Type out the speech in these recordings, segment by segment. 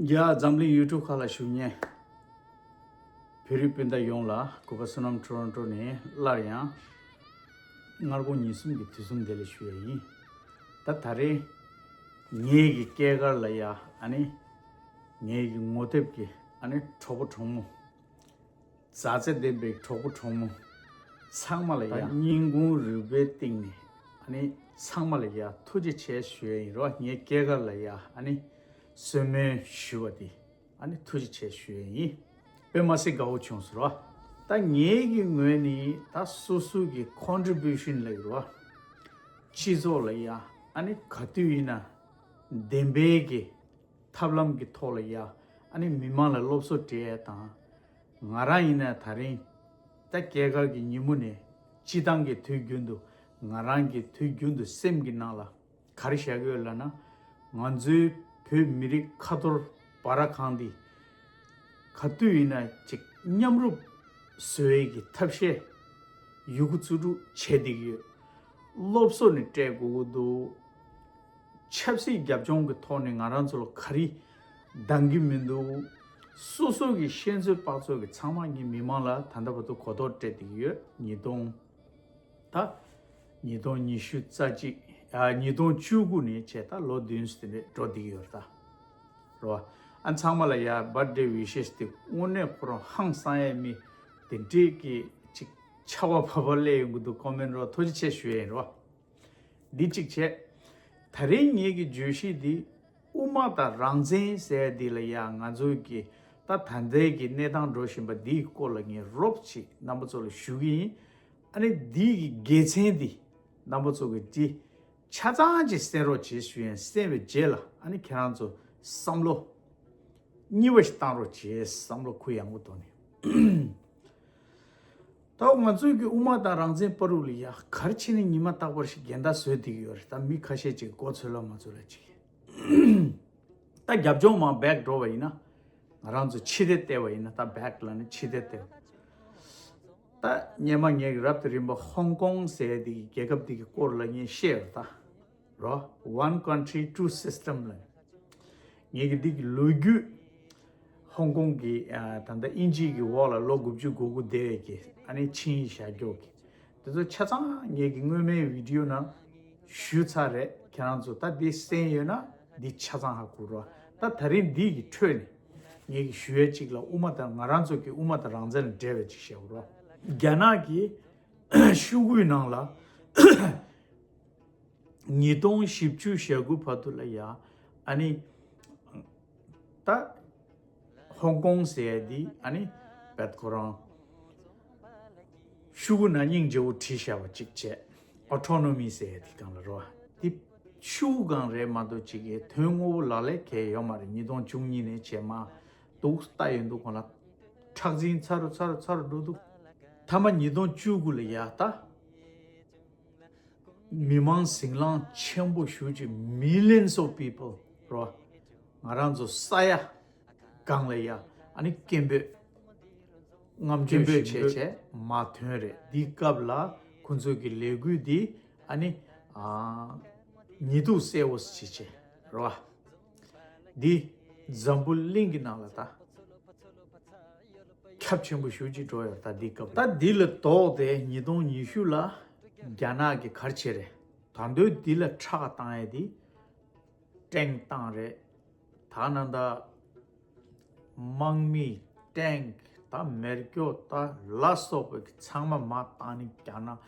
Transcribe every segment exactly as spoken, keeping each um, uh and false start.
རྒྱ་འཛམ་གླིང་ཡུལ་གྲུ་ཁག་ལ་བཞུགས་མཁན་བོད་རིགས་སྤུན་ཟླ་ཡོངས་ལ་གུས་པ་བསོད་ནམས་ཊོ་རོན་ཊོ་ནས་སླར་ཡང་སྔ་དགོང་ཉིན་གསུམ་གྱི་དུས་གསུམ་བདེ་ལེགས་ཞུ་ཡ་ཡིན། ད་ད་རེས་ངེད་ཀྱི་སྐྱེས་སྐར་ལ་ཡ་ཨ་ནི་ངེད་ཀྱི་ངོ་དེབ་ཀྱི་ཨ་ནི་གྲོགས་པོ་གྲོགས་མོ། མཛའ་བརྩེ་ལྡན་པའི་གྲོགས་པོ་གྲོགས་མོ་ཚང་མ་ལ་ཡ་སྙིང་ཁུང་རུས་པའི་གཏིང་ནས་ཨ་ནི་ཚང་མ་ལ་ཡ་ཐུགས་རྗེ་ཆེ་ཞུ་ཡ་ཡིན་རོ། ངའི་སྐྱེས་སྐར་ལ་ཡ་ཨ་ནི་གསོལ་སྨོན་ཞུ་བ་དེ་ཨ་ནི་ཐུགས་རྗེ་ཆེ་ཞུ་ཡ་ཡིན། དཔེ་མ་སྲིད་དགའ་བོ་བྱུང་སོང་རོ། ད་ངའི་གི་ངོས་ནས་ད་སོ་སོ་གི་ཁོན་ཊི་བྷིའུ་ཤན་ལབ་རོ། སྤྱི་ཚོགས་ལ་ཡ་ཨ་ནི་ག་དུས་ཡིན་ན་བདེན་པའི་གི་ཐབས་ལམ་གྱི་ཐོག་ལ་ཡ་ཨ་ནི་མི་མང་ལ་སློབ་གསོ་སྤྲད་ཡ་དང་། ང་རང་ཡིན་ན་ད་རིང་ད་སྐྱེས་སྐར་གྱི་ཉིན་མོ་ནས་སྤྱི་བཏང་གི་དུས་རྒྱུན་དུ་ང་རང་གི་དུས་རྒྱུན་དུ་སེམས་ཀྱི་ནང་ལ་ག་རེ་བཞག་གི་ཡོད་ལབ་ན། ང་ཚོའི་བོད་མི་རིགས་ཁ་ཐོར་སྦ་ར་ཁང་འདི་ག་དུས་ཡིན་ན་ཅིག་མཉམ་རུབ་བཟོ་ཡས་ཀྱི་ཐབས་ཤེས་ཡོད་རྒུ་བརྩོན་འགྲུས་བྱས་བསྡད་ཀྱི་ཡོད། སློབ་གསོ་ནས་སྤྲད་དགོས་ཀྱི་འདུག་ཆབ་སྲིད་རྒྱབ་ལྗོངས་ཀྱི་ཐོག་ནས་ང་རང་ཚོ་ལ་ག་རེ་འདང་གི་མི་འདུག་སོ་སོ་གི་ཤེས་ཚོད་དཔག་ཚོད་ཀྱི་ཚང་མ་ངས་མི་མང་ལ་ད་ལྟ་བར་དུ་གོ་རྟོགས་སྤྲད་བསྡད་ཀྱི་ཡོད། ཉིས་སྟོང་ད་ཉིས་སྟོང་ཉི་ཤུ་རྩ་གཅིག་ཨ་ཉིས་སྟོང་བཅུ་དགུ་ནས་བྱས་ད་ལོ་བདུན་ཙམ་དེ་འདྲ་འགྲོ་བསྡད་ཀྱི་ཡོད་རེད་ད། རོ། ཨ་ཚང་མ་ལ་ཡ་བར་ཌེ་ཝི་ཤེས་དེ་དངོས་གནས་ཁོ་རང་ཧང་སང་ཡས་མི་དེ་འདྲས་ཀྱི་ཅིག་ཆར་པ་བབས་པ་སླེབས་ཡོང་གི་འདུག་ཀོ་མེན་རོ། ཐུགས་རྗེ་ཆེ་ཞུ་ཡས་ཡིན་རོ། འདི་གཅིག་བྱས། ད་རིང་ངེད་ཀྱི་བརྗོད་གཞི་འདི་དབུ་མ་དང་རང་བཙན་ཟེར་འདི་ལ་ཡ་ང་ཚོའི་གི་ད་ད་ལྟའི་གི་གནས་སྟངས་འགྲོ་བཞིན་པ་འདིའི་སྐོར་ལ་ངས་རོབ་ཅིག་རྣམ་པ་ཚོ་ལ་ཞུ་གི་ཡིན། ཨ་ནི་འདི་གི་དགེ་མཚན་འདི་རྣམ་པ་ཚོ་གི་འདི་ཆ་ཚང་ཅིག་གསན་རོགས་བྱེད་ཞུ་ཡིན། གསན་པའི་རྗེས་ལ་ཨ་ནི་ཁྱེད་རང་ཚོ་བསམ་བློ་གཉིས་པ་ཞིག་བཏང་རོགས་བྱེད། བསམ་བློ་གུ་ཡངས་པོ་ཐོག་ནས། ད་ང་ཚོའི་གི་དབུ་མ་དང་རང་བཙན་བར་དུ་ལ་ཡ་ག་རེ་བྱས་ནས་ཉི་མ་རྟག་པར་ཞིག་འགལ་ཟླ་བཟོས་བསྡད་ཀྱི་ཡོད་རེད། ད་མི་ཁ་ཤས་ཅིག་མགོ་ཚོས་ལ་མ་ཚོས་ལ་ཅིག་ད་རྒྱབ་ལྗོངས་མར་བྷེག་འགྲོ་བ་ཡིན་ན། ང་རང་ཚོ་ཕྱི་བལྟས་བལྟས་པ་ཡིན་ན། ད་བྷེག་ལ་ནི་ཕྱི་བལྟས་བལྟས་པ། ད་སྔོན་མ་ངས་རབ་ཏུ་རིམ་པ་ཧོང་ཀོང་ཟེར་དེ་གི་རྒྱལ་ཁབ་དེ་གི་སྐོར་ལ་ངས་བཤད་ཡོད་ད། རོ། One country, two system ལ། ངས་ཀྱི་འདི་གི་ལོ་རྒྱུས། ཧོང་ཀོང་གི་ཨ་ད་ལྟ་དབྱིན་ཇི་གི་འོག་ལ་ལོ་དགུ་བཅུ་གོ་དགུ་བསྡད་ཡས་ཀྱི་ཨ་ནི་ཆིངས་ཡིག་བཞག་རྒྱུ་གི། དེ་ཚོ་ཆ་ཚང་ངས་ཀྱི་སྔོན་མའི་བི་ཌིའོ་ནང་ཞུས་ཚར་རེད། ཁྱེད་རང་ཚོ་ད་འདི་གསན་ཡོད་ན་འདི་ཆ་ཚང་ཧ་གོ་རོགས། ད་ད་རིང་འདི་གི་ཁྲོད་ནས་ངས་ཀྱི་ཞུ་ཡས་གཅིག་ལ་དབུ་མ་དང་ང་རང་ཚོ་གི་དབུ་མ་དང་རང་བཙན་ལ་འབྲེལ་བའི་གཅིག་བཤད་དགོས་རོགས། རྒྱ་ནག་གི་ཤོག་གུའི་ནང་ལ། ཉིས་སྟོང་བཞི་བཅུ་ཞེ་དགུ་བར་དུ་ལ་ཡ་ཨ་ནི་ད་ཧོང་ཀོང་ཟེར་ཡ་འདི་ཨ་ནི་བད་ཁོ་རང་ཤོག་གུ་ནང་སྙིང་རྗེ་བོ་བྲིས་བཞག་པ་གཅིག་བྱས། ཨོ་ཊོ་ནོ་མི་ཟེར་ཡ་འདི་སྒང་ལ་རོ། འདི་ཤོག་གུ་སྒང་རེད་མ་གཏོགས་གཅིག་གི་དོན་དངོས་པོ་ལག་ལེན་གང་ཡོད་མ་རེད། ཉིས་སྟོང་བཅུ་གཉིས་ནས་བྱས་མ་འདུག་ལྟ་ཡོད་འདུག་གོང་ལ་ཁྲག་འཛིན་ཚ་རུ་ཚ་རུ་ཚ་རུ་འགྲོ་འདུག་མཐའ་མ་ཉིས་སྟོང་བཅུ་དགུ་ལ་ཡ་ད། མི་མང་ཟིང་ལངས་ཆེན་པོ་ཞེ་པོ་ཅིག millions of people རོ། ང་རང་ཚོ་ས་ཡ་སྒང་ལ་ཡ་ཨ་ནི་སྐད་འབོད་རྔམ་སྐྱོན་བྱས་བྱས་མར་ཐོན་རེད། འདི་སྐབས་ལ་ཁོང་ཚོ་གི་ལས་འགུལ་འདི་ཨ་ནི་ཨ་ཉི་གདུགས་སེར་པོ་ཞིག་བྱས་རོ། འདི་འཛམ་བུ་གླིང་གི་ནང་ལ་ད་ཁྱབ་ཆེན་པོ་ཞེ་པོ་ཅིག་འགྲོ་ཡོད། ད་འདི་སྐབས་ད་འདི་ལ་ལྡོག་སྟེ་ཉིས་སྟོང་ཉི་ཤུ་ལ་རྒྱ་ནག་གི་ག་རེ་བྱས་རེད། ད་དུང་འདི་ལ་ཁྲག་བཏང་ཡས་འདི་ཀྲེང་ཏང་རེད། ད་ནང་ད་དམག་མི་ཀྲེང་ད་མེ་སྒྱོགས་ད་ལ་སོགས་པའི་ཚང་མ་མར་བཏང་ནས་རྒྱ་ནག་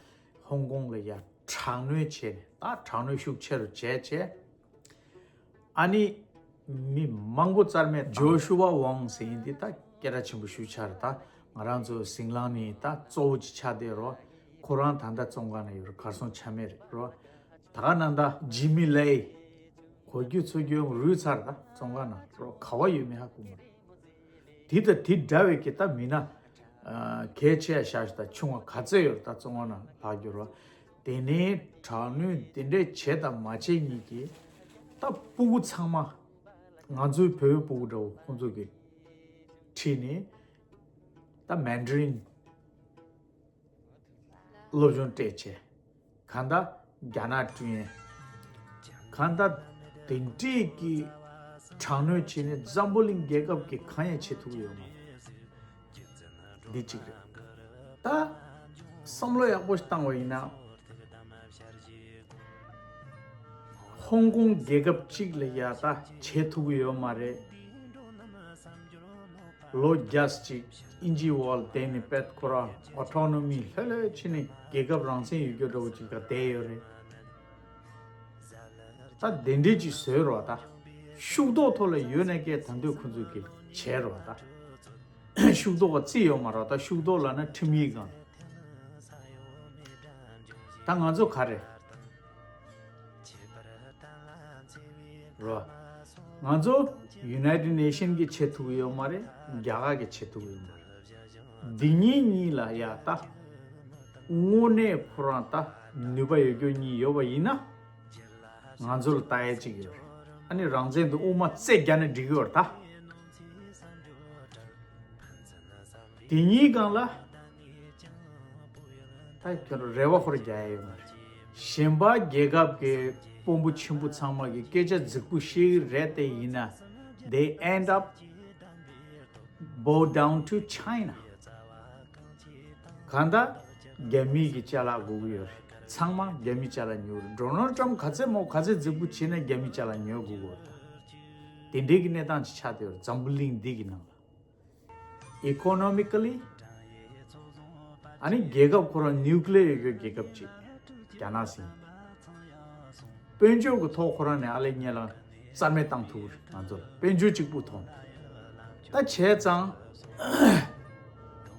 ཧོང་ཀོང་ལ་ཡ་དྲག་གནོན་བྱས་ནས་ད་དྲག་གནོན་ཤུགས་ཆེ་རུ་བྱས་བྱས། ཨ་ནི་མི་མང་པོ་རྩར་མེད་བཏང་། ཇོ་ཤུ་ཝ་ཝང་ཟེར་མཁན་འདི་ད་སྐད་གྲགས་ཆེན་པོ་ཞེ་པོ་ཆགས་རེད། ད་ང་རང་ཚོ་ཟིང་ལངས་ནི་ད་གཙོ་བོ་ཅིག་ཆགས་བསྡད་རོ། ཁོ་རང་ད་ལྟ་བཙོན་ཁང་ནང་ཡོད་རེད། གར་སོང་ཆ་མེད་རེད་རོ། ད་ག་ནང་ད་ཇི་མི་ལེ་གོ་རྒྱུ་ཚོར་རྒྱུ་རུལ་ཚར། ད་བཙོན་ཁང་ནང་རོ་ག་བ་ཡོད་མེད་ཧ་གོ་མ་རེད། དེ་དང་དེ་འདྲ་བའི་གི་ད་མི་སྣ་ཨ་གལ་ཆེ་བ་ཤ་ཤ་ད་ཆུང་བ་ག་ཚོད་ཡོད་རེད། ད་བཙོན་ཁང་ནང་ལྷག་རྒྱུ་རོ། དེ་ནས་དྲག་གནོན་དེ་འདྲས་བྱས་དང་མ་བྱས་གཉིས་ཀྱི་ད་སྤུ་གུ་ཚང་མ་ང་ཚོའི་བོད་པའི་སྤུ་གུ་འདྲ་བོ་ཁོང་ཚོ་གི་ཁྲིད་ནས་ད་མན་ཌ་རིན་སློབ་སྦྱོང་སྤྲད་བྱས། གང་ལྟར་རྒྱ་ནག་ཀྲུང་ཡན། གང་ལྟར་དེ་འདྲས་ཀྱི་ དྲག་གནོན་བྱས་ནས་འཛམ་བུ་གླིང་རྒྱལ་ཁབ་ཀྱིས་གང་ཡང་བྱེད་ཐུབ་ཀྱི་ཡོད་མ་རེད། འདི་གཅིག་རེད། ད་བསམ་བློ་ཡག་པོ་ཞིག་བཏང་བ་ཡིན་ན། ཧོང་ཀོང་རྒྱལ་ཁབ་གཅིག་ལ་ཡ་ད་བྱེད་ཐུབ་ཀྱི་ཡོད་མ་རེད། ལོ་བརྒྱ་ཅིག་ཨིན་ཇི་འོག་ལ་བསྡད་ནས་པད་ཁོ་རང་ཨོ་ཊོ་ནོ་མི་ལྷོད་ལྷོད་བྱས་ནས་རྒྱལ་ཁབ་རང་བཙན་ཡོད་རྒྱུ་འདྲ་བོ་ཅིག་ག་བསྡད་ཡོད་རེད། ད་དེ་འདྲས་ཅིག་བཟོས་རོགས་ད། ཤུགས་རྡོག་ཐོག་ལ་ཡོད་ན་ཀའི་ད་འདོད་ཁོ་ཚོས་ཀྱི་བྱས་རོགས་ད། ཤུགས་རྡོག་ག་རྩིས་ཡོད་མ་རེད་ད། ཤུགས་རྡོག་ལབ་ན་ཁྲིམས་ཡིག་སྒང་། ད་ང་ཚོ་ག་རེ་རོ། ང་ཚོ་United Nation གིས་བྱེད་ཐུབ་ཀྱི་ཡོད་མ་རེད། རྒྱ་གར་གིས་བྱེད་ཐུབ་ཀྱི་ཡོད་མ་རེད། འདི་གཉིས་གཉིས་ལ་ཡ་ད་དངོས་གནས་ཁོ་རང་ད་ནུས་པ་ཡོད་རྒྱུ་གཉིས་ཡོད་པ་ཡིན་ན། ང་ཚོ་ལ་ལྟ་ཡ་གཅིག་ཡོད་རེད། ཨ་ནི་རང་བཙན་དུ་དབུ་མ་རྩེ་རྒྱག་ན་འགྲིག་གི་ཡོད་རེད་ད། དེ་གཉིས་སྒང་ལ་ད་ཁྱོད་རེ་བ་ཧོར་རྒྱག་ཡ་ཡོད་མ་རེད། གཞན་པ་རྒྱལ་ཁབ་ཀྱི་དཔོན་པོ་ཆེན་པོ་ཚང་མ་གི་སྐད་ཆ་རྫིག་པོ་བཤད་གི་རེད་དེ་ཡིན་ན། They end up bow down to China. གང་ལྟར་རྒྱ་མི་གི་ཅ་ལག་དགོས་ཀྱི་ཡོད་རེད། ཚང་མ་རྒྱ་མི་ཅ་ལག་ཉོ་རེད། ཌོ་ནལ་ཊམ་ག་ཚད་མོ་ག་ཚད་རྫིག་པོ་བྱས་ན་རྒྱ་མི་ཅ་ལག་ཉོ་དགོས་ཀྱི་ཡོད་རེད། དེ་འདྲའི་གི་གནས་སྟངས་ཅིག་ཆགས་བསྡད་ཡོད་རེད། འཛམ་བུ་གླིང་འདི་གི་ནང་ལ། Economically. ཨ་ནི་རྒྱལ་ཁབ་ཁོ་རང་ནིའུ་ཀི་ལི་ཡར་ཡོད་རྒྱལ་ཁབ་ཅིག་རྒྱ་ནག་ཟིན། དཔལ་འབྱོར་གྱི་ཐོག་ཁོ་རང་ནས་ཨ་ལེ་ཉེ་ལ་རྩ་མེད་བཏང་ཐུབ་རེད། ང་ཚོ་ལ་དཔལ་འབྱོར་གཅིག་པུ་ཐོག་ནས། ད་བྱས་ཙང་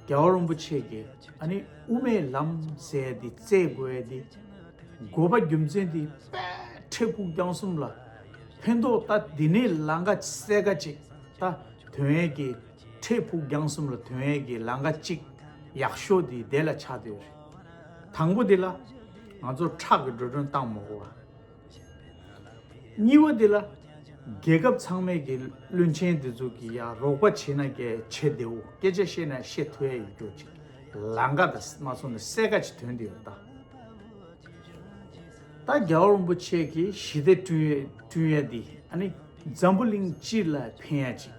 རྒྱལ་བ་རིན་པོ་ཆེ་གིས་ཨ་ནི་དབུ་མའི་ལམ་ཟེར་ཡ་འདི་བཙལ་དགོས་ཡ་འདི་དགོས་པ་རྒྱུ་མཚན་འདི་དཔེ་འཕྲལ་ཕུགས་རྒྱང་གསུམ་ལ་ཕན་ཐོགས། ད་འདི་ནས་ལམ་ཁ་གསལ་ཁ་ཅིག་ད་ཐོན་ཡས་ཀྱི་འཕྲལ་ཕུགས་རྒྱང་གསུམ་ལ་ཐོན་ཡས་ཀྱི་ལམ་ཁ་གཅིག་ཡག་ཤོས་དེ་དེ་ལ་ཆགས་བསྡད་ཡོད་རེད། དང་པོ་དེ་ལ་ང་ཚོ་ཁྲག་གི་འགྲོ་གྲོན་བཏང་མ་དགོས་པ། གཉིས་པ་དེ་ལ་རྒྱལ་ཁབ་ཚང་མས་ཀྱི་བློན་ཆེན་དེ་ཚོ་གི་ཡ་རོགས་པ་བྱེད་ན་ཀྱི་བྱེད་བདེ་བོ། སྐད་ཆ་བཤད་ན་བཤད་ཐུབ་ཡ་ཡོད་རྒྱུ་ཅིག་ལམ་ཁ་དང་མ་སོང་ན་གསལ་ཁ་ཅིག་ཐོན་བསྡད་ཡོད་ད། ད་རྒྱལ་བ་རིན་པོ་ཆེ་གིས་ཞི་བདེ་བསྐྲུན་ཡས་བསྐྲུན་ཡས་འདི་ཨ་ནི་འཛམ་བུ་གླིང་སྤྱི་ལ་ཕན་ཡ་ཅིག་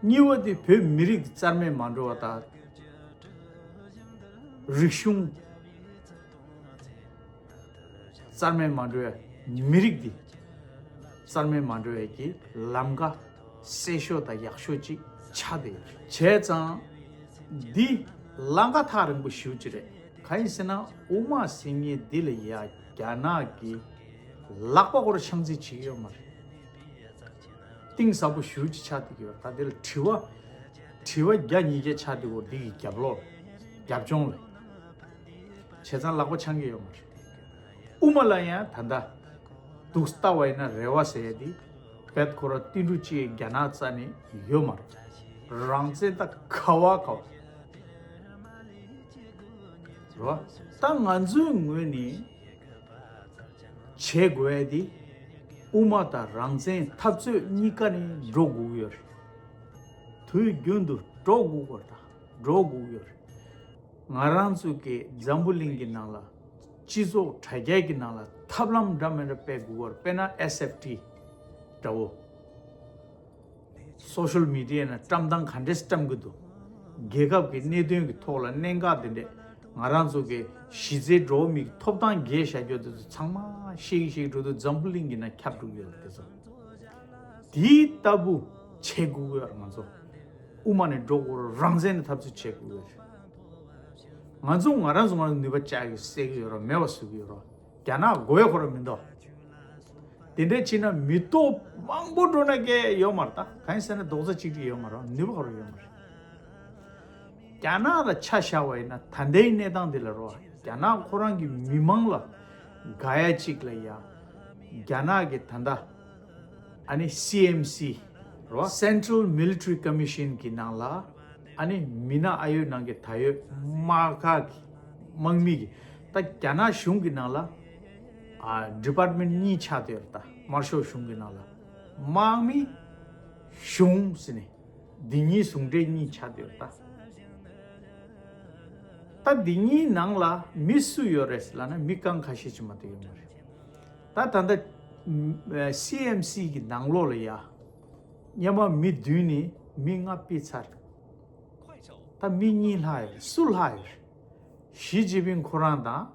གཉིས་པ་འདི་བོད་མི་རིགས་འདི་རྩ་མེད་མ་འགྲོ་བ་དང་། རིག་གཞུང་རྩ་མེད་མ་འགྲོ་བའི་མི་རིགས་འདི་རྩ་མེད་མ་འགྲོ་བའི་གི་ལམ་ཁ་གསལ་ཤོས་དང་ཡག་ཤོས་ཅིག་ཆགས་བསྡད་ཡོད་རེད། བྱས་ཙང་འདི་ལམ་ཁ་ཐག་རིང་པོ་ཞེ་པོ་ཅིག་རེད། གང་ཡིན་ཟེར་ན་དབུ་མ་ཟེར་མཁན་འདི་ལ་ཡ་རྒྱ་ནག་གི་ལག་པ་སྐོར་ཆང་རྩིས་བྱེད་ཀྱི་ཡོད་མ་རེད། གཏིང་ཟབ་པོ་ཞེ་པོ་ཅིག་ཆགས་བསྡད་ཀྱི་ཡོད་རེད། ད་འདི་ལ་དྲི་བ་དྲི་བ་བརྒྱ་ཉིས་བརྒྱ་ཆགས་བསྡད་ཀྱི་ཡོད་རེད། འདི་གི་རྒྱབ་ལོགས་རྒྱབ་ལྗོངས་ལ། བྱས་ཙང་ལག་པ་འཆང་གི་ཡོད་མ་རེད། དབུ་མ་ལ་ཡང་ད་ལྟ་འདུག་ལྟ་བ་ཡིན་ན་རེ་བ་ཟེར་ཡ་འདི་བེད་ཁོ་ར་ཏིལ་འབྲུ་གཅིག་རྒྱ་ནག་རྩ་ནས་ཡོད་མ་རེད། རང་བཙན་ད་ག་བ་ག་བ་རེད་བ། ད་ང་ཚོའི་ངོས་ནས་བྱེད་དགོས་ཡ་འདི་དབུ་མ་དང་རང་བཙན་འཐབ་རྩོད་གཉིས་ཀ་ནས་འགྲོ་དགོས་ཀྱི་ཡོད་རེད། དུས་རྒྱུན་དུ་འགྲོ་དགོས་ཀྱི་ཡོད་རེད། ད་འགྲོ་དགོས་ཀྱི་ཡོད་རེད། ང་རང་ཚོ་གི་འཛམ་བུ་གླིང་གི་ནང་ལ་སྤྱི་ཚོགས་དྲ་རྒྱ་གི་ནང་ལ་ཐབས་ལམ་འདྲ་མི་འདྲ་སྤེལ་དགོས་ཀྱི་ཡོད་རེད། དཔེར་ན་ཨེས་ཨེཕ་ཊི་འདྲ་བོ། སོ་ཤལ་མི་ཌི་ཡ་ནང་བཀྲམ་སྟངས་ག་འདྲས་བཀྲམ་གི་འདུག་རྒྱལ་ཁབ་ཀྱི་གནད་དོན་གྱི་ཐོག་ལ་གནད་འགག་དེ་འདྲས་ང་རང་ཚོ་གི་གཞི་རྩའི་འགྲོ་བ་མིའི་ཐོབ་ཐང་རྒྱས་བཞག་རྒྱུ་དེ་ཚོ་ཚང་མ་ཤེས་ཀྱི་ཤེས་ཀྱི་འགྲོ་དུས་འཛམ་བུ་གླིང་གི་ནང་ཁྱབ་འགྲོ་གི་ཡོད་རེད། དེ་ཚོ་དེའི་ལྟ་བུ་བྱེད་དགོས་ཀྱི་ཡོད་རེད། ང་ཚོ་དབུ་མ་ནས་འགྲོ་དགོས་རེད། རང་བཙན་ནས་འཐབ་རྩོད་བྱེད་དགོས་ཀྱི་ཡོད་རེད། ང་ཚོ་ང་རང་ཚོ་ང་རང་ནུས་པ་བཅག་གི་སེལ་གི་ཡོད་རེད། མེད་པ་བཟོ་གི་ཡོད་རེད། རྒྱ་ནག་དགོས་ཁོ་རང་མི་འདུག་དེ་འདྲ་བྱས་ན་མི་ཐོག་མང་པོ་འགྲོ་ན་སྐད་ཡོད་མ་རེད། ད་གང་ཡིན་ཟེར་ན་རྡོག་རྩ་གཅིག་སྒྲིལ་ཡོད་མ་རེད། ནུས་པ་ཁོ་རང་ཡོད་མ་རེད། རྒྱ་ནག་ལ་ཆ་བཞག་པ་ཡིན་ན་ད་ལྟའི་གནས་སྟངས་འདི་ལ་རོ། རྒྱ་ནག་ཁོ་རང་གི་མི་མང་ལ་དགའ་ཡ་གཅིག་ལ་ཡ། རྒྱ་ནག་གི་ད་ལྟ་ཨ་ནི་སི་ཨེམ་སི་རོ། Central Military Commission གི་ནང་ལ་ཨ་ནི་མི་སྣ་ཨ་ཡོད་ནང་གི་ད་ཡོད་དམག་ཁག་གི་དམག་མི་གི་ད་རྒྱ་ནག་གཞུང་གི་ནང་ལ་ཨ་ཌི་པཱར་ཊི་མེན་ཊི་གཉིས་ཆགས་བསྡད་ཡོད་རེད། ད་དམར་ཤོག་གཞུང་གི་ནང་ལ་དམག་མི་གཞུང་ཟེར་ནས་འདི་གཉིས་ཟུང་འབྲེལ་གཉིས་ཆགས་བསྡད་ཡོད་རེད། ད་ད་འདི་གཉིས་ནང་ལ་མི་སུ་ཡོད་རེད་ལབ་ན་མི་རྐང་ཁ་ཤས་ཅིག་མ་གཏོགས་ཡོད་མ་རེད། ད་ད་ལྟ་ སི་ཨེམ་སི་གི་ནང་ལོགས་ལ་ཡ། སྔོན་མ་མི་བདུན་ནས་མི་ལྔ་ཕུད་ཚར། ད་མི་གཉིས་ལྷག་ཡོད་རེད། སུ་ལྷག་ཡོད་རེད། ཞི་ཅིན་ཕིང་ཁོ་རང་དང་།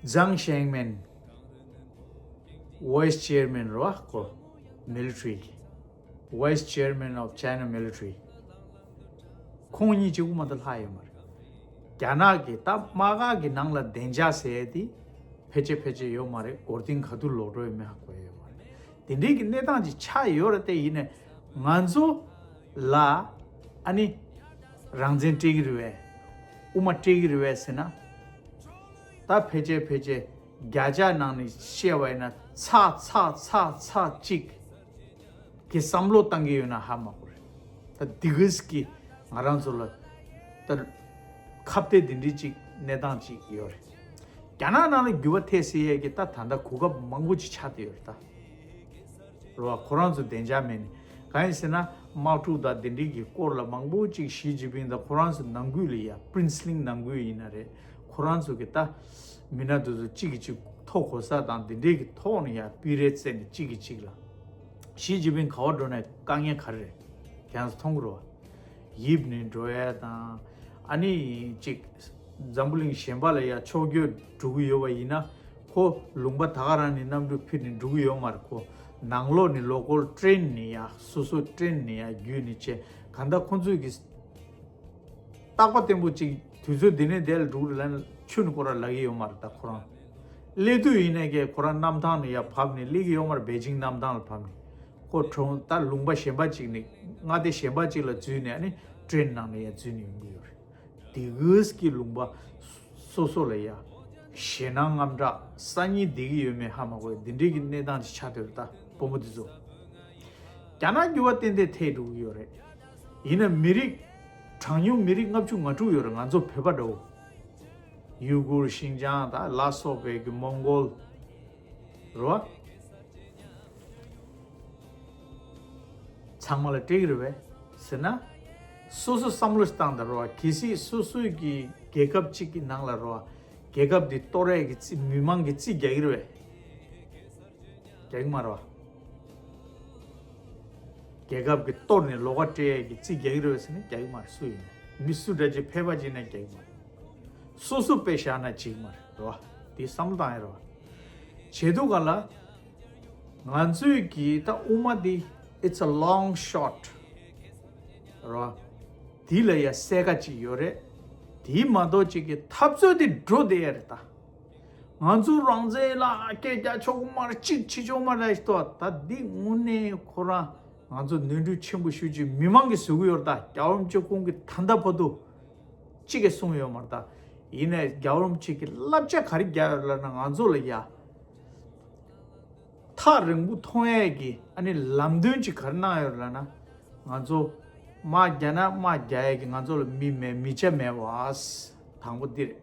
ཛང་ཞེང་མེན། Vice Chairman རེད་བ་ཁོ། Military གི། Vice Chairman of China Military། ཁོང་གཉིས་གཅིག་པུ་མ་གཏོགས་ལྷག་ཡོད་མ་རེད། རྒྱ་ནག་གི་ད་དམག་སྒར་གི་ནང་ལ་བདེ་འཇགས་ཟེར་ཡས་དེ་ཕལ་ཆེར་ཕལ་ཆེར་ཡོད་མ་རེད། སྒོ་རྟིང་ག་དུས་ལོག་འགྲོ་ཡོད་མེད་ཧ་གོ་ཡ་ཡོད་མ་རེད། དེ་འདྲའི་གི་གནས་སྟངས་ཅིག་ཆགས་ཡོད་རེད། དེ་ཡིན་ནའི་ང་ཚོ་ལ་ཨ་ནི་རང་བཙན་སྤྲད་ཀྱི་རེད་པས། དབུ་མ་སྤྲད་ཀྱི་རེད་པས་ཟེར་ན། ད་ཕལ་ཆེར་ཕལ་ཆེར་བརྒྱ་ཆ་ནང་ནས་བཤད་པ་ཡིན་ན་ཚག་ཚག་ཚག་ཚག་གཅིག་གི་བསམ་བློ་བཏང་གི་ཡོད་ན་ཧ་མ་གོ་རེད། ད་འདི་གིས་ཀྱི་ང་རང་ཚོ་ལ་ད་ཁ་གཏད་འདི་འདྲའི་ཅིག་གནས་སྟངས་ཅིག་ཡོད་རེད། རྒྱ་ནག་ནང་ལ་འགྱུར་བ་ཐེབས་སྲིད་ཡས་ཀྱི་ད་ད་ལྟ་གོ་སྐབས་མང་པོ་ཅིག་ཆགས་བསྡད་ཡོད་རེད་ད། རེད་བ། ཁོ་རང་ཚོ་བདེ་འཇགས་མེད་ནས། གང་ཡིན་ཟེར་ན་དམག་འཁྲུག་དང་དེ་འདྲའི་གི་སྐོར་ལ་མང་པོ་ཅིག་ཞི་ཅིན་ཕིང་དང་ཁོ་རང་ཚོ་ནང་ཁུལ་ལ་ཡ། པིན་སི་ལིང་ནང་ཁུལ་ཡིན་ན་རེད། ཁོ་རང་ཚོ་གི་ད་མི་སྣ་དེ་ཚོ་གཅིག་གིས་གཅིག་མཐོ་གོ་ས་དང་དེ་འདྲའི་གི་ཐོག་ནས་ཡ་སྤེལ་རེས་བཙལ་ནས་གཅིག་གིས་གཅིག་ལ། ཞི་ཅིན་ཕིང་ག་པར་འགྲོ་ནའི་དཀའ་ངལ་ག་རེ་རེད། ཁྱེད་རང་ཚོ་མཐོང་གི་རེད་བ། ཡིབ་ནས་འགྲོ་ཡ་དང་། ཨ་ནི་ཅིག་འཛམ་བུ་གླིང་གཞན་པ་ལ་ཡ་ཕྱོགས་བསྐྱོད་འགྲོ་གི་ཡོད་པ་ཡིན་ན། ཁོ་ལུང་པ་ད་ག་རང་ནས་གནམ་གྲུ་ཕུད་ནས་འགྲོ་གི་ཡོད་མ་རེད། ཁོ་ནང་ལོགས་ནས་ལོ་ཀལ་ཊེན་ནས་ཡ། སོ་སོ་ཊེན་ནས་ཡ་བརྒྱུད་ནས་བྱས། གང་ལྟར་ཁོ་ཚོས་ཀྱི་རྟག་པ་བརྟན་པོ་ཅིག་དུས་ཚོད་འདི་ནས་དེ་ལ་འགྲོ་གི་རེད་ལབ་ན་ཆུ་ནས་ཁོ་རང་ལབ་ཀྱི་ཡོད་མ་རེད། ད་ཁོ་རང་སླེབས་དུས་ཡིན་ནའི་ཀྱེ་ཁོ་རང་གནམ་ཐང་ནས་ཡར་བབས་ནས་སླེབས་ཀྱི་ཡོད་མ་རེད། པེ་ཅིང་གནམ་ཐང་ལ་བབས་ནས། ཁོ་གྲོང་ད་ལུང་པ་གཞན་པ་ཅིག་ནས། མངའ་སྡེ་གཞན་པ་ཅིག་ལ་འཛུལ་ནས། ཨ་ནི་ཊེན་ནང་ནས་ཡར་འཛུལ་ནས་ཡོང་གི་ཡོད་རེད། དེ་གིས་ཀྱི་ལུང་པ་སོ་སོ་ལ་ཡ་ཞེད་སྣང་དངངས་སྐྲག་སང་ཉིན་བསྡད་ཀྱི་ཡོད་མེད་ཧ་མ་གོ་བའི་འདི་འདྲའི་གི་གནས་སྟངས་ཅིག་ཆགས་བསྡད་ཡོད་རེད། ད་དཔོན་པོ་འདི་ཚོ། རྒྱ་ནག་འགྱུར་བ་ཏན་ཏན་ཐེབས་འགྲོ་གི་ཡོད་རེད། ཡིན་ན་མི་རིགས་གྲངས་ཉུང་མི་རིགས་ལྔ་བཅུ་ང་དྲུག་ཡོད་རེད། ང་ཚོ་བོད་པ་འདྲ་བོ། ཡུ་གུར། ཤིན་ཅང་དང་ལ་སོགས་པའི་གི་མོང་གོལ། རེད་བ། ཚང་མ་ལ་སྤྲད་ཀྱི་རེད་པས་ཟེར་ན། སོ་སོ་བསམ་བློ་ཞིག་བཏང་དང་། རེད་བ། གལ་སྲིད་སོ་སོའི་གི་རྒྱལ་ཁབ་ཅིག་གི་ནང་ལ། རེད་བ། རྒྱལ་ཁབ་འདི་གཏོར་ཡས་ཀྱི་རྩིས། མི་མང་གི་རྩིས་རྒྱག་གི་རེད་པས། རྒྱག་གི་མ་རེད་བ། རྒྱལ་ཁབ་ཀྱི་གཏོར་ནས་ལོགས་ཀ་སྤྲད་ཡས་ཀྱི་རྩིས་རྒྱག་གི་རེད་པས་ཟེར་ན་རྒྱག་གི་མ་རེད། སུ་ཡིན་ནའི། མི་སུ་འདྲ་ཅིག་ཕལ་པ་ཅིག་ཡིན་ན་རྒྱག་གི་མ་རེད། སོ་སོ་དཔེ་བཞག་ན་བྱེད་ཀྱི་མ་རེད། རེད་བ། དེ་བསམ་བློ་བཏང་ཡ་རེད་བ། བྱེད་དུས་ག་ལ། ང་ཚོའི་གི་ད་དབུ་མ་འདི་it's a long shot རེད་བ། དེ་ལ་ཡ་སེ་ག་ཅིག་ཡོད་རེད། དེ་མ་གཏོགས་ཅིག་གི་འཐབ་རྩོད་དེ་འགྲོ་བསྡད་ཡ་རེད་ད། ང་ཚོ་རང་བཙན་ལ་སྐད་རྒྱག་ཆོག་གི་མ་རེད། གཅིག་བྱེད་ཆོག་མ་རེད་ཞུ་དོ། ད་འདི་དངོས་གནས་ཁོ་རང་ང་ཚོ་ནོར་འཁྲུལ་ཆེན་པོ་ཞེ་པོ་ཅིག་མི་མང་གིས་བཟོ་གི་ཡོད་རེད་ད། རྒྱལ་བ་རིན་པོ་ཆེ་ཁོང་གིས་ད་ལྟ་བར་དུ་གཅིག་གིས་གསུངས་ཡོད་མ་རེད་ད། ཡིན་ནའི་རྒྱལ་བ་རིན་པོ་ཆེ་གིས་བསླབ་བྱ་ག་རེ་བརྒྱབ་ཡོད་ལབ་ན། ང་ཚོ་ལ་ཡ་ཐག་རིང་པོ་མཐོང་ཡས་ཀྱི་ཨ་ནི་ལམ་སྟོན་ཅིག་ག་རེ་གནང་ཡོད་ལབ་ན། ང་ཚོ་དམག་རྒྱག་ན་དམག་རྒྱག་ཡས་ཀྱི་ང་ཚོ་ལ་མི་མེད། མི་ཆ་མེད་པ། དང་པོ་འདི་རེད།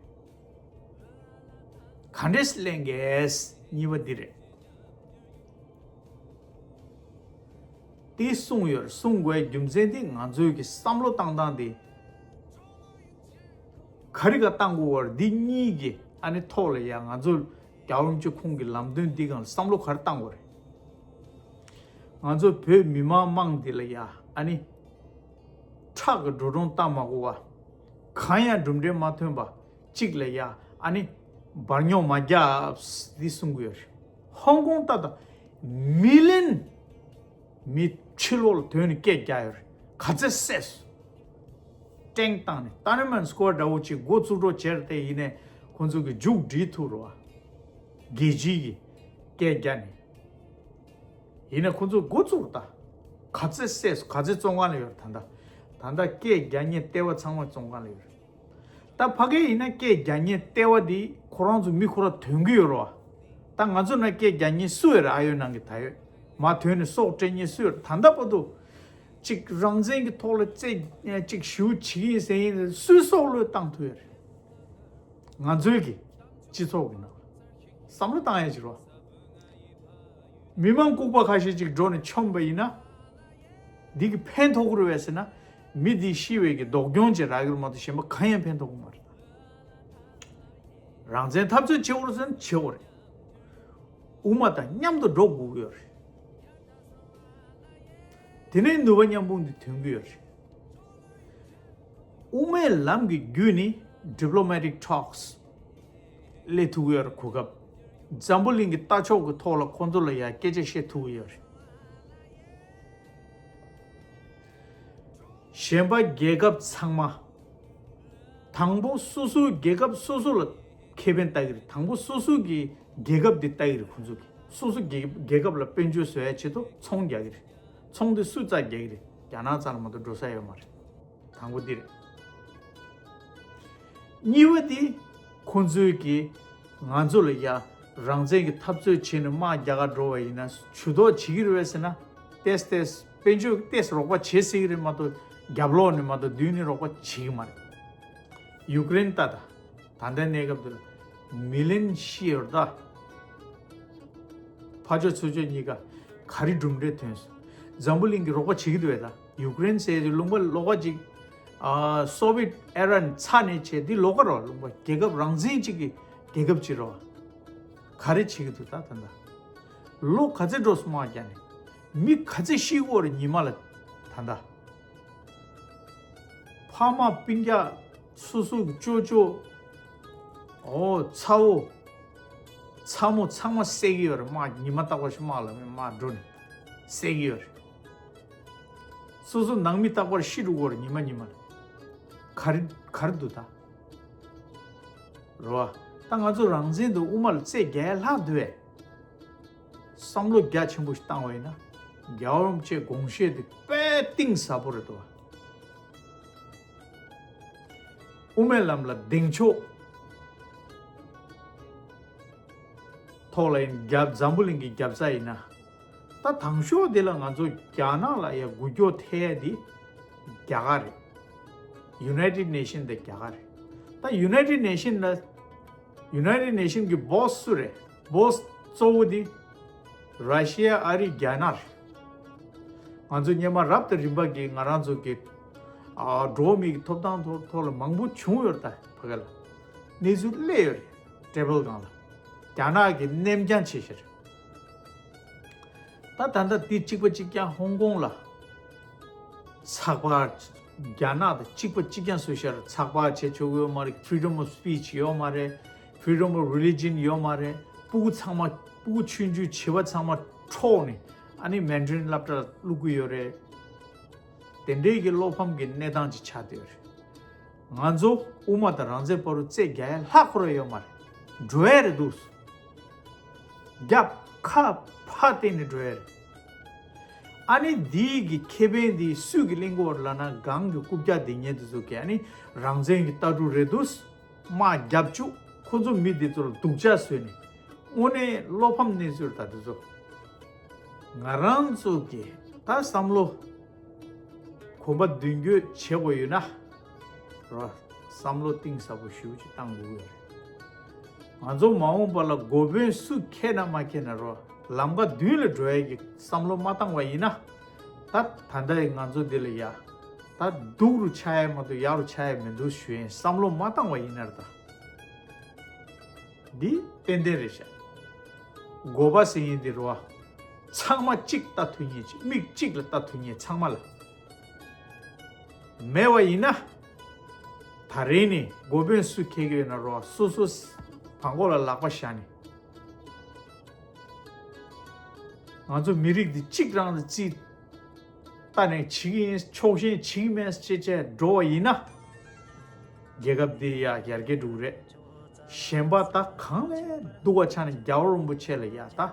ག་འདྲས་ལེན་གས། གཉིས་པ་འདི་རེད། དེ་གསུངས་ཡོད་རེད། གསུང་དགོས་རྒྱུ་མཚན་དེ་ང་ཚོའི་གི་བསམ་བློ་བཏང་སྟངས་དེ་ག་རེ་ག་བཏང་དགོས་པ་རེད། འདི་གཉིས་ཀྱི་ཨ་ནི་ཐོག་ལ་ཡ་ང་ཚོ་རྒྱལ་བ་རིན་པོ་ཆེ་ཁོང་གི་ལམ་སྟོན་འདི་སྒང་ལ་བསམ་བློ་ག་རེ་བཏང་དགོས་རེད། ང་ཚོ་བོད་མི་མང་མང་འདི་ལ་ཡ་ཨ་ནི་ཁྲག་གི་འགྲོ་གྲོན་བཏང་མ་དགོས་པ། གང་ཡང་གྲུབ་འབྲས་མ་ཐོན་པ་གཅིག་ལ་ཡ་ཨ་ནི་འབར་ཉོག་མ་རྒྱབ་འདི་གསུང་གི་ཡོད་རེད། ཧོང་ཀོང་ལྟ་དང་། མི་ལི་ཡོན་མི་ཕྱི་ལོགས་ལ་ཐོན་ནས་སྐད་རྒྱག་ཡོད་རེད། ག་ཚོད་བསད་སོང་། ཊེང་བཏང་ནས། ཏ་ནན་མན་སྐོར་འདྲ་བོ་ཅིག་འགོ་བཙུགས་འགྲོ་བྱས་ཏེ། ཡིན་ནའི་ཁོང་ཚོ་གི་མཇུག་སྒྲིལ་ཐུབ་རེད་བ། རྒྱལ་སྤྱིའི་གི་སྐད་རྒྱག་ནས། ཡིན་ནའི་ཁོང་ཚོ་འགོ་བཙུགས་ད། ག་ཚོད་བསད་སོང་། ག་ཚོད་བཙོན་ཁང་ལ་ཡོད་རེད། ད་ལྟ་ད་ལྟ་སྐད་རྒྱག་མཁན་ལྟེ་བ་ཚང་མ་བཙོན་ཁང་ལ་ཡོད་རེད། ད་ཕ་གི་ཡིན་ན་སྐད་རྒྱག་མཁན་ལྟེ་བ་འདི་ཁོ་རང་ཚོ་མི་ཁོ་རང་ཐོན་གི་ཡོད་རེད་བ། ད་ང་ཚོ་ན་སྐད་རྒྱག་མཁན་སུ་ཡོད་རེད། ཨ་ཡོད་ནང་གི་ད་ཡོད་མ་ཐོན་ནས་སྲོག་སྤྲད་མཁན་སུ་ཡོད་རེད། ད་ལྟ་བར་དུ་ཅིག་རང་བཙན་གྱི་ཐོག་ལ་རྩེ་ཅིག་ཞུ་བྱེད་ཀྱི་ཡིན་ཟེར་ཡིན། སུའི་སྲོག་བློས་བཏང་ཐུབ་ཡོད་རེད། ང་ཚོའི་གི་སྤྱི་ཚོགས་ཀྱི་ནང་བསམ་བློ་བཏང་ཡ་ཅིག་རོ། མི་མང་ལྐུགས་པ་ཁ་ཤས་ཅིག་འགྲོ་ནས་མཆོངས་པ་ཡིན་ན། འདི་གི་ཕན་ཐོགས་ཀྱི་རེད་པས་ཟེར་ན། མི་འདི་ཤི་བའི་གི་སྡུག་གྱོང་ཅིག་རག་གི་རེད་མ་གཏོགས་གཞན་པ་གང་ཡང་ཕན་ཐོགས་ཀྱི་མ་རེད། རང་བཙན་འཐབ་རྩོད་བྱེད་དགོས་རེད་ཟེར་ན་བྱེད་དགོས་རེད། དབུ་མ་དང་མཉམ་དུ་འགྲོ་དགོས་ཀྱི་ཡོད་རེད། དེ་ནས་ནུས་པ་མཉམ་སྤུངས་འདི་ཐོན་གྱི་ཡོད་རེད། དབུ་མའི་ལམ་གྱི་བརྒྱུད་ནས་diplomatic talks སླེབས་ཐུབ་ཀྱི་ཡོད་རེད། གོ་སྐབས། འཛམ་བུ་གླིང་གི་ལྟ་ཕྱོགས་ཀྱི་ཐོག་ལ་ཁོང་ཚོ་ལ་ཡང་སྐད་ཆ་བཤད་ཐུབ་ཀྱི་ཡོད་རེད། གཞན་པ་རྒྱལ་ཁབ་ཚང་མ། དང་པོ་སོ་སོའི་རྒྱལ་ཁབ་སོ་སོ་ལ་ཁེ་ཕན་ལྟ་གི་རེད། དང་པོ་སོ་སོ་གི་རྒྱལ་ཁབ་འདི་ལྟ་གི་རེད། ཁོང་ཚོ་གི་སོ་སོ་རྒྱལ་རྒྱལ་ཁབ་ལ་དཔལ་འབྱོར་བཟོ་ཡ་ཆེད་དུ་ཚོང་རྒྱག་གི་རེད། ཚོང་འདི་སུས་རྩ་རྒྱག་གི་རེད། རྒྱ་ནག་རྩ་ལ་མ་གཏོགས་འགྲོ་ས་ཡོད་མ་རེད། དང་པོ་འདི་རེད། གཉིས་པ་འདི་ཁོང་ཚོས་ཀྱིས་ང་ཚོ་ལ་ཡ་རང་བཙན་གྱི་འཐབ་རྩོད་བྱས་ནས་དམག་རྒྱག་ག་འགྲོ་བ་ཡིན་ན་ཇུས་གཏོགས་བྱེད་ཀྱི་རེད་པས་ཟེར་ན། ཏེས་ཏེས་དཔལ་འབྱོར་ཏེས་རོགས་པ་བྱེད་སྲིད་ཀྱི་རེད་མ་གཏོགས་རྒྱབ་ལོགས་ནས་མ་གཏོགས་མདུན་ནས་རོགས་པ་བྱེད་ཀྱི་མ་རེད། ཡུཀ་རེན་ལྟ་ད། ད་ལྟའི་གནས་སྐབས་འདི་ལ་མི་ལན་ཤི་ཡོད་ད། ཕར་ཕྱོགས་ཚུར་ཕྱོགས་གཉིས་ཀ་ག་རེ་གྲུབ་འབྲས་ཐོན་སོང་། འཛམ་བུ་གླིང་གི་རོགས་པ་བྱེད་ཀྱི་འདུག་བས་ད། ཡུཀ་རེན་ཟེར་དུས་ལུང་པ་ལོགས་ཀ་ཅིག་ཨ། སོ་བི་ཡེཊ་ཨེ་ར་ནི་ཚར་ནས་བྱས་འདི་ལོགས་ཀ་རོ། ལུང་པ་རྒྱལ་ཁབ་རང་བཙན་གཅིག་གི་རྒྱལ་ཁབ་ཅིག་རོ། ག་རེ་བྱེད་ཀྱི་འདུག་ད་ད་ད། ལོ་ག་ཚོད་འགྲོ་སོང་དམག་རྒྱག་ནས། མི་ག་ཚོད་ཤི་དགོས་རེད་ཉི་མ་ལ་ད་ད། ཕ་མ་སྤུན་ཀྱག་སོ་སོ་གི་ཅོ་ཅོ། ཨོ་ཚ་བོ། ཚ་མོ་ཚང་མ་བསད་ཀྱི་ཡོད་རེད། དམག་ཉི་མ་རྟག་པར་ཞིག་དམག་ལ་དམག་འགྲོ་ནས་བསད་ཀྱི་ཡོད་རེད། སོ་སོ་ནང་མི་རྟག་པར་ཤི་འགྲོ་གི་ཡོད་རེད་ཉི་མ་ཉི་མ་ལ། ག་རེ་ག་རེ་འདུག་ད། རོ། ད་ང་ཚོ་རང་བཙན་དུ་དབུ་མ་ལ་རྩོད་རྒྱག་ཡ་ལྷག་འདུག་བས། བསམ་བློ་རྒྱ་ཆེན་པོ་ཞིག་བཏང་བ་ཡིན་ན། རྒྱལ་བ་རིན་པོ་ཆེའི་དགོངས་བཞེད་དེ་དཔེ་གཏིང་ཟབ་པོ་རེད་འདུག་བ། དབུ་མའི་ལམ་ལ་གདེང་ཕྱོགས་ཐོག་ལ་ཡིན་རྒྱབ་འཛམ་བུ་གླིང་གི་རྒྱབ་རྩ་ཡིན་ན། ད་དང་ཤོས་དེ་ལ་ང་ཚོ་རྒྱ་ནག་ལ་ཡ་འགུལ་སྐྱོད་ཐེབས་ཡ་དེ་རྒྱ་གར་རེད། United Nation དེ་རྒྱ་གར་རེད། ད་United Nation ལ་United Nation གི་སྦོ་སི་སུ་རེད། སྦོ་སི་གཙོ་བོ་དེ་ར་ཤི་ཡ་ཨ་རི་རྒྱ་ནག་རེད། ང་ཚོ་སྔོན་མ་རབ་དང་རིམ་པ་གི་ང་རང་ཚོ་གི་ཨ་འགྲོ་བ་མིའི་གི་ཐོབ་ཐང་ཐོག་ཐོག་ལ་མང་པོ་བྱུང་ཡོད་རེད། ད་ཕ་གི་ལ་གནས་ཚུལ་སླེབས་ཡོད་རེད། ཊེ་བལ་སྒང་ལ་རྒྱ་ནག་གི་གནས་འགན་བྱས་ཤག་ད་ད་ལྟ་དེ་གཅིག་པ་གཅིག་རྐྱང་ཧོང་ཀོང་ལ་ཚགས་པར་རྒྱ་ནག་དང་གཅིག་པ་གཅིག་རྐྱང་བཟོས་ཤག་ཚགས་པར་བྱེད་ཆོག་གི་ཡོད་མ་རེད། Freedom of speech ཡོད་མ་རེད། Freedom of religion ཡོད་མ་རེད། སྤུ་གུ་ཚང་མ་སྤུ་གུ་ཆུང་ཆུང་བྱིས་པ་ཚང་མ་འཕྲོག་ནས་ཨ་ནི་མན་ཌ་རིན་སློབ་གྲྭ་བླུག་གི་ཡོད་རེད། དེ་འདྲའི་གི་བློ་ཕམ་གྱི་གནས་སྟངས་ཅིག་ཆགས་བསྡད་ཡོད་རེད། ང་ཚོ་དབུ་མ་དང་རང་བཙན་བར་དུ་རྩོད་རྒྱག་ཡ་ལྷག་ཁོ་ར་ཡོད་མ་རེད། འགྲོ་ཡ་རེད་འདུག་རྒྱབ་ཁ་ཕར་བསྟན་ནས་འགྲོ་ཡ་རེད། ཨ་ནི་འདིའི་གི་ཁེ་ཕན་འདི་སུས་གི་ལེན་གི་ཡོད་རེད་ལབ་ན་སྒང་གི་རྐུབ་བཀྱག་འདི་ཉན་དེ་ཚོ་གི་ཨ་ནི་རང་བཙན་གི་ལྟ་གྲུབ་རེད་འདུག་དམག་རྒྱབ་བཅུག་ཁོ་ཚོ་མི་འདི་ཚོ་ལ་སྡུག་ཅག་བཟོས་ནས་དངོས་གནས་བློ་ཕམ་གནས་ཚུལ་ད་འདི་ཚོ་ང་རང་ཚོ་གི་ད་བསམ་བློ་གོམ་པ་མདུན་སྐྱོད་བྱེད་དགོས་ཡོད་ན་རོ། བསམ་བློ་གཏིང་ཟབ་པོ་ཞེ་པོ་ཅིག་བཏང་དགོས་ཀྱི་ཡོད་རེད། ང་ཚོ་མ་འོངས་པ་ལ་འགོ་དཔོན་སུ་འཁེལ་ན་མ་འཁེལ་ན་རོ། ལམ་ཀ་མདུན་ལ་འགྲོ་ཡ་གི་བསམ་བློ་མ་བཏང་བ་ཡིན་ན། ད་ད་ལྟ་ཡི་ང་ཚོ་འདི་ལ་ཡ། ད་སྡུག་རུ་ཆགས་ཡ་མ་གཏོགས་ཡག་རུ་ཆགས་ཡ་མི་འདུག་ཞུ་ཡིན། བསམ་བློ་མ་བཏང་བ་ཡིན་ན་ར་ད། འདི་ཏན་ཏན་རེད་ཤག་འགོ་པ་ཟེར་མཁན་འདི་རེད་བ། ཚང་མ་གཅིག་ལྟ་ཐུབ་མཁན་ཅིག་མིག་གཅིག་ལ་ལྟ་ཐུབ་མཁན་ཚང་མ་ལ་མེད་པ་ཡིན་ན། ད་རེས་ནས་འགོ་དཔོན་སུ་འཁེལ་གྱི་ཡོད་ན་རེད་བ། སོ་སོ་བྲང་ཁོག་ལ་ལག་པ་བཞག་ནས། ང་ཚོ་མི་རིགས་འདི་གཅིག་རང་ལ་རྩིས་ལྟ་ནས་བྱེད་ཀྱི་ཡིན། ཕྱོགས་ཞེན་བྱེད་ཀྱི་མེད་ཅེས་བྱས་འགྲོ་བ་ཡིན་ན། རྒྱལ་ཁབ་འདི་ཡ་ཡར་རྒྱས་འགྲོ་གི་རེད། གཞན་པ་ད་གང་ལས་སྡུག་པ་ཆགས་ནས་རྒྱལ་བ་རིན་པོ་ཆེ་ལ་ཡ་ད་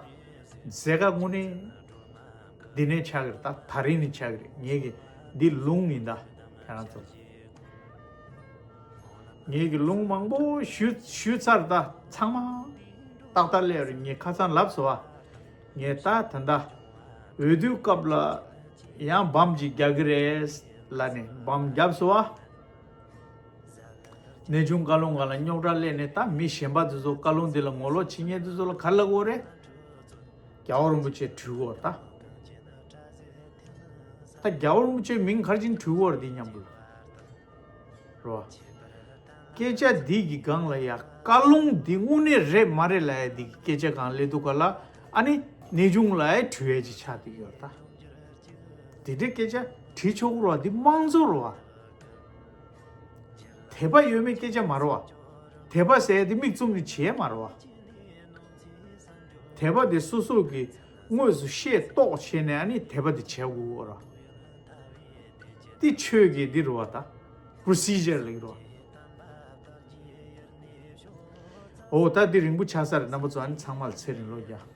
མཛད་དཀའ་དངོས་གནས་འདི་ནས་ཆགས་ཀྱི་རེད། ད་ད་རིང་ནས་ཆགས་ཀྱི་རེད། ངས་ཀྱི་འདི་ལུང་ཡིན་ད་ཁྱེད་རང་ཚོ། ངས་ཀྱི་ལུང་མང་པོ་ཞུ་ཞུས་ཚར། ད་ཚང་མ་ཏག་ཏག་སླེབས་རེད། ངས་ཁ་སང་ལབ་སོང་བ། ངས་ད་ད་ལྟ་འོས་བསྡུ་སྐབས་ལ་ཡང་བམ་ཅིག་རྒྱག་གི་རེད་ལབ་ནས་བམ་བརྒྱབ་སོང་བ། གནས་ཆུང་བཀའ་ལུང་སྒང་ལ་རྙོག་དྲ་སླེབས་ནས་ད་མི་གཞན་པ་དེ་ཚོ་བཀའ་ལུང་དེ་ལ་ངོ་ལོག་བྱེད་མཁན་དེ་ཚོ་ལ་ག་རེ་ལབ་དགོས་རེད། རྒྱལ་བ་རིན་པོ་ཆེ་གྲོས་དགོས་རེད་ད། ད་རྒྱལ་བ་རིན་པོ་ཆེ་མིང་ག་རེ་བྱས་ནས་གྲོས་དགོས་རེད་འདི་མཉམ་པོ་ལ། རོ། སྐད་ཆ་འདི་གི་སྒང་ལ་ཡ་བཀའ་ལུང་འདི་དངོས་གནས་རེད་མ་རེད་ལབ་ཡ་འདི་གི་སྐད་ཆ་སྒང་སླེབས་དུས་ག་ལ། ཨ་ནི་གནས་ཆུང་ལ་ཡང་དྲི་བའི་ཅིག་ཆགས་བསྡད་ཡོད་ད། དེ་འདྲའི་སྐད་ཆ་དྲི་ཆོག་གི་རེད་བ། འདི་དམངས་གཙོ་རེད་བ། དད་པ་ཡོད་མེད་སྐད་ཆ་མ་རེད་བ། དད་པ་ཟེར་ཡ་དེ་མིག་བཙུམ་ནས་བྱས་མ་རེད་བ། དད་པ་དེ་སོ་སོ་གིས་དངོས་སུ་ཤེས་རྟོགས་བྱས་ནས་ཨ་ནི་དད་པ་དེ་བྱེད་དགོས་རེད་བ། དེ་ཆོས་ཀྱི་འདི་རེད་བ་ད། པོ་རོ་སི་ཇར་ལབ་ཀྱི་རེད་བ། འོ་ད་འདི་རིང་པོ་ཆགས་ས་རེད། རྣམ་པ་ཚོ་ཨ་ནི་ཚང་མ་ལ་ཚེ་རིང་ལོ་རྒྱ།